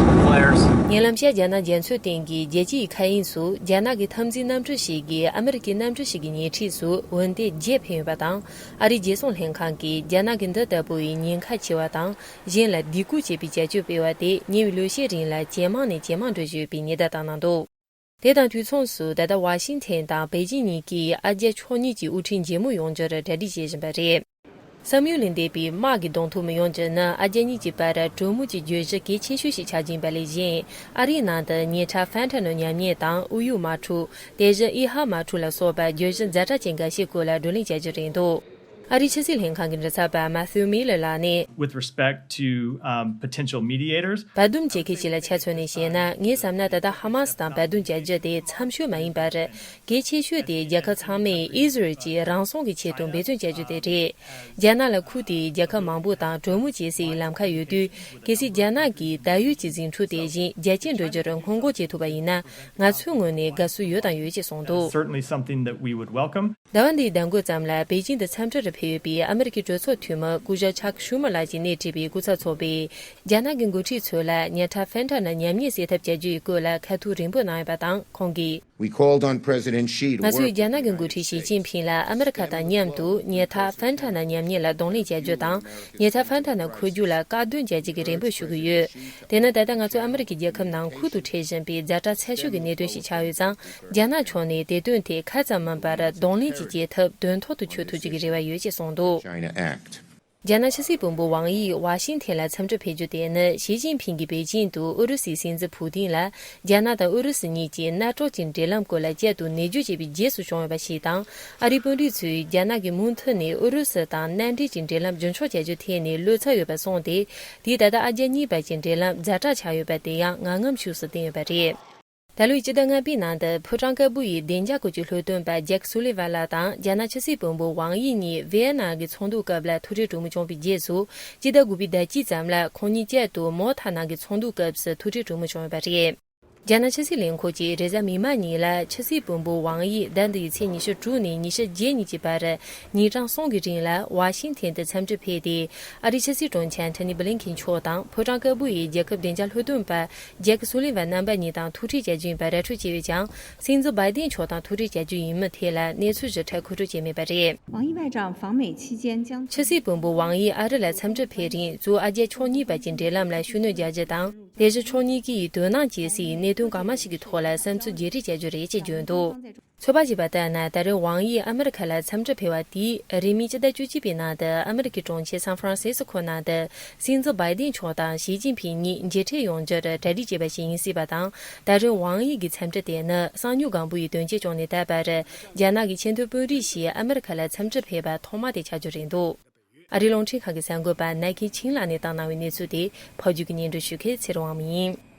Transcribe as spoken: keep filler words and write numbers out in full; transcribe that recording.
ཉེ་ལམ་ཤར་རྒྱ་ནག་རྒྱ་མཚོའི་སྟེང་གི་རྒྱལ་སྤྱིའི་མཁའ་དབྱིངས་སུ་རྒྱ་ནག་གི་འཐབ་འཛིང་གནམ་གྲུ་ཞིག་གིས་ཨ་མེ་རི་ཀའི་གནམ་གྲུ་ཞིག་གི་ཉེ་འཁྲིས་སུ་འོད་མདེལ་བརྒྱད་འཕེན་ཡོད་པ་དང་། ཨ་རིའི་རྒྱལ་སྲུང་ལྷན་ཁང་གིས་རྒྱ་ནག་གིས་འདི་ལྟ་བུའི་ཉེན་ཁ་ཆེ་བ་དང་། གཞན་ལ་སྡིགས་སྐུལ་བྱེད་པའི་བྱ་སྤྱོད་སྤེལ་བ་དེ་ཉེ་བའི་ལོ་ཤས་རིང་ལ་ཇེ་མང་ནས་ཇེ་མང་འགྲོ་བཞིན་ཡོད་པའི་ཉེན་བརྡ་བཏང་གནང་འདུག་དེ་དང་དུས་མཚུངས་སུ། ད་ལྟ་ཝ་ཤིང་ཐན་དང་པེ་ཅིང་གཉིས་ཀྱིས་ཨ་རྒྱ་ཕྱོགས་གཉིས་ཀྱི་དབུ་ཁྲིད་མཇལ་མོ་ཡོང་རྒྱུར་གྲ་སྒྲིག་བྱེད་བཞིན་པ་རེད། བསམ་ཡུལ་ལས་འདས་པའི་དམག་གི་གདོང་ཐུག་མི་ཡོང་རྒྱུ་ནི་ཨ་རྒྱ་གཉིས་ཀྱི་བར་གྲོས་མོལ་གྱི་བརྗོད་གཞི་གལ་ཆེ་ཤོས་ཤིག་ཆགས་ཀྱིན་པ་ལས་གཞན། ཨ་རིའི་ནང་དུ་ཉེ་འཁྲབ་ཧྥན་ཁྲ་ནོ་མཉམ་ཉེ་དང་དབུས་གཡུག་དམག་འཁྲུག་དེ་བཞིན་ཨི་ཧ་དམག་འཁྲུག་ལ་སོགས་པ་བརྗོད་གཞི་ཛ་དྲག་ཅན་འགའ་ཤས་སྐོར་ལ་བགྲོ་གླེང་བྱ་རྒྱུ་རེད་འདུག་ཨ་རིའི་ཕྱི་སྲིད་ལྷན་ཁང་གི་མགྲིན་ཚབ་པ་Matthew Miller་ལགས་ནས། With respect to, um, potential mediators, བར་འདུམ་བྱེད་མཁན་ཞིག་ལ་ཆ་མཚོན་ནས་བཤད་ན། ངས་བསམ་ན་ད་ལྟ་ཧ་མ་སི་དང་བར་འདུམ་བྱ་རྒྱུ་དེ་མཚམས་ཤོལ་མ་ཡིན་པར། གལ་ཆེ་ཤོས་དེ་རྒྱལ་ཁབ་ཚང་མས་ཨི་ཟི་རལ་གྱིས་རང་སྲུང་གི་ཆེད་དུ་འབད་བརྩོན་བྱ་རྒྱུ་དེ་རེད། རྒྱ་ནག་ལ་ཁུལ་དེའི་རྒྱལ་ཁབ་མང་པོ་དང་གྲོས་མོལ་བྱེད་སའི་ལམ་ཁ་ཡོད་དུས། གལ་སྲིད་རྒྱ་ནག་གིས་ད་ཡོད་ཀྱི་ཟིང་འཁྲུག་དེ་བཞིན་རྒྱ་སྐྱེད་འགྲོ་རྒྱུར་སྔོན་འགོག་བྱེད་ཐུབ་པ་ཡིན་ན། ང་ཚོའི་ངོས་ནས་དགའ་བསུ་ཡོད་དང་ཡོད་ཅེས་གསུངས་འདུག Certainly something that we would welcome. ཟླ་བ་འདིའི་ཟླ་འགོ་ཙམ་ལ་པེ་ཅིང་དུ་འཚམས་འདྲིར་ཕེབས་ཡོད་པའི་ཨ་མེ་རི་ཀའི་གྲོས་ཚོགས་འཐུས་མི་སྐུ་ཞབས་ཆག་ཤུ་མར་ལགས་ཀྱིས་སྣེ་ཁྲིད་པའི་སྐུ་ཚབ་ཚོགས་པས། རྒྱ་ནག་གི་འགོ་ཁྲིད་ཚོ་ལ་ཉེ་འཁྲབ་ཧྥན་ཁྲ་ནོ་མཉམ་ཉེ་སེལ་ཐབས་བྱ་རྒྱུ་ཡི་སྐོར་ལ་ཁ་ཐུག་རན་པོ་གནང་ཡོད་པ་དང་། ཁོང་གིས། We called on President Xi to ང་ཚོས་རྒྱ་ནག་གི་འགོ་ཁྲིད་ཞི་ཅིན་ཕིང་ལ་ཨ་མེ་རི་ཁ་དང་མཉམ་དུ་ཉེ་འཁྲབ་ཧྥན་ཁྲ་ནོ་མཉམ་ཉེ་ལ་གདོང་ལེན་བྱ་རྒྱུ་དང་། ཉེ་འཁྲབ་ཧྥན་ཁྲ་ནོ་འཁོར་རྒྱུག་ལ་བཀག་སྡོམ་བྱ་རྒྱུ་གི་རེ་འབོད་ཞུ་གི་ཡོད། དེ་ནི་ད་ལྟ་ང་ཚོ་ཨ་མེ་རི་ཁའི་རྒྱལ་ཁབ་ནང་ཁུལ་དུ་འཕྲད་བཞིན་པའི་ཛ་དྲག་ཚ་ཤོས་ཀྱི་གནད་དོན་ཞིག་ཆགས་ཡོད་ཙང་། རྒྱ་ནག་ཕྱོགས་ནས་དེ་དོན་དེ་ཁ་ཙམ་མིན་པར་གདོང་ལེན་གྱི་བྱེད་ཐབས་དོན་ཐོག་ཏུ་འཁྱོལ་ཐུབ་རྒྱུ་གི་རེ་བ་ཡོད་ཅེས་གསུངས་འདུག China Act. རྒྱ་ནག་ཕྱི་སྲིད་བློན་པོ་ཝང་དབྱི་ཝ་ཤིང་ཐན་ལ་འཚམས་འདྲིར་ཕེབས་རྒྱུ་དེ་ནི་ཞི་ཅིན་ཕིང་གིས་པེ་ཅིང་དུ་ཨུ་རུ་སུའི་སྲིད་འཛིན་ཕུ་ཏིན་ལ། རྒྱ་ནག་དང་ཨུ་རུ་སུ་གཉིས་ཀྱིས་གནམ་གྲུ་གྱི་འབྲེལ་ལམ་སྐོར་ལ་བསྐྱར་དུ་ནན་བརྗོད་བྱས་པའི་རྗེས་སུ་བྱུང་ཡོད་པ་ཞིག་དང་། ཨ་རིའི་དཔོན་རིགས་ཚོས་རྒྱ་ནག་གིས་མུ་མཐུད་ནས་ཨུ་རུ་སུ་དང་མནའ་འབྲེལ་གྱི་འབྲེལ་ལམ་རྒྱུན་འཁྱོངས་བྱ་རྒྱུ་ཐད་ནས་བློ་འཚབ་ཡོད་པ་གསུངས་ཏེ། དེས་ད་ལྟ་ཨ་རྒྱ་གཉིས་བར་གྱི་འབྲེལ་ལམ་ཛ་དྲག་ཆགས་ཡོད་པ་དེ་ཡང་ངང་ངམ་ཤུགས་སུ་བསྟན་ཡོད་པ་རེད། ད་ལོའི་སྤྱི་ཟླ་ལྔ་པའི་ནང་དུ་ཕོ་བྲང་དཀར་པོ་ཡི་བདེ་འཇགས་སྐོར་གྱི་སློབ་སྟོན་པ་ཇེག་སུ་ལི་ཝན་ལགས་དང་རྒྱ་ནག་ཕྱི་སྲིད་བློན་པོ་ཝང་དབྱི་གཉིས་ཝི་ཡེ་ན་གི་ཚོགས་འདུ་སྐབས་ལ་ཐུག་འཕྲད་གྲོས་མོལ་བྱུང་བའི་རྗེས་སུ། སྤྱི་ཟླ་དགུ་པའི་ཟླ་དཀྱིལ་ཙམ་ལ་ཁོང་གཉིས་བཅས་ཏུ་མོ་ཐ་ནང་གི་ཚོགས་འདུ་སྐབས་སུ་ཐུག་འཕྲད་གྲོས་མོལ་བྱུང་ཡོད་པ་རེད། རྒྱ་ནག་ཕྱི་སྲིད་ལས་ཁུངས་ཀྱིས་རེས་གཟའ་མིག་དམར་ཉིན་ལ་ཕྱི་སྲིད་བློན་པོ་ཝང་དབྱི་ཟླ་འདི་ཡི་ཚེས་ཉི་ཤུ་དྲུག་ནས་ཉི་ཤུ་བརྒྱད་ཉིན་གྱི་བར་ཉིན་གྲངས་གསུམ་གྱི་རིང་ལ་ཝ་ཤིང་ཐན་དུ་འཚམས་འདྲིར་ཕེབས་ཏེ། ཨ་རིའི་ཕྱི་སྲིད་དྲུང་ཆེ་ཨན་ཐོ་ནི་བྷི་ལིན་ཁིན་མཆོག་དང་ཕོ་བྲང་དཀར་པོ་ཡི་རྒྱལ་ཁབ་བདེ་འཇགས་སློབ་སྟོན་པ་ཇེག་སུ་ལི་ཝན་རྣམ་པ་གཉིས་དང་ཐུག་འཕྲད་བྱ་རྒྱུ་ཡིན་པ་ར་སྤྲོད་བྱས་ཡོད་ཀྱང་། སྲིད་འཛིན་བྷའི་ཏིན་མཆོག་དང་ཐུག་འཕྲད་བྱ་རྒྱུ་ཡིན་མིན་ཐད་ལ་གནས་ཚུལ་ཞིབ་ཕྲ་མཁོ་སྤྲོད་བྱས་མེད་པ་རེད། 王毅外长访美期间将 ཕྱི་སྲིད་བློན་པོ་ཝང་དབྱི་ཨ་རི་ལ་འཚམས་འདྲིར་ཕེབས་རིང་། གཙོ་བོ་ཨ་རྒྱ་ཕྱོགས་གཉིས་བར་གྱི་འབྲེལ་ལམ་ལ་ཤུགས་སྣོན་རྒྱག་རྒྱུ་དང་། དེ་བཞིན་ཕྱོགས་གཉིས་ཀྱིས་དོ་སྣང་བྱེད་སའི་གནད་དོན་གང་མང་ཞིག་གི་ཐོག་ལ་བསམ་ཚུལ་བརྗེ་རེས་བྱ་རྒྱུ་རེད་ཅེས་བརྗོད་འདུག་ཚོད་དཔག་བྱས་པ་ལྟར་ན། ད་རེས་ཝང་དབྱི་ཨ་མི་རི་ཁ་ལ་འཚམས་འདྲིར་ཕེབས་པ་དེས། རིང་མིན་སྤྱི་ཟླ་བཅུ་གཅིག་པའི་ནང་དུ་ཨ་མི་རི་ཀའི་གྲོང་ཁྱེར་སན་ཧྥ་རན་སི་སི་ཁོ་ནང་དུ་སྲིད་འཛིན་བྷའི་ཏིན་མཆོག་དང་ཞི་ཅིན་ཕིང་གཉིས་མཇལ་འཕྲད་ཡོང་རྒྱུར་གྲ་སྒྲིག་བྱས་པ་ཞིག་ཡིན་སྲིད་པ་དང་། ད་རེས་ཝང་དབྱི་གི་འཚམས་འདྲི་དེ་ནི་གསང་མྱུལ་སྒང་པོ་ཡི་དོན་རྐྱེན་བྱུང་ནས་ད་བར། རྒྱ་ནག་གི་ཆེས་མཐོའི་དཔོན་རིགས་ཤིག་ཨ་མི་རི་ཁ་ལ་འཚམས་འདྲིར་ཕེབས་པ་ཐོག་མ་དེ་ཆགས་རྒྱུ་རེད་འདུག་ཨ་རིའི་རླུང་འཕྲིན་ཁང་གི་གསར་འགོད་པ་ནཱ་ཁི་ཆིང་ལགས་ནས་བཏང་གནང་བའི་གནས་ཚུལ་དེ་ཕབ་སྒྱུར་གྱིས་སྙན་སྒྲོན་ཞུ་མཁན་ཚེ་རིང་དབང་མོ་ཡིན།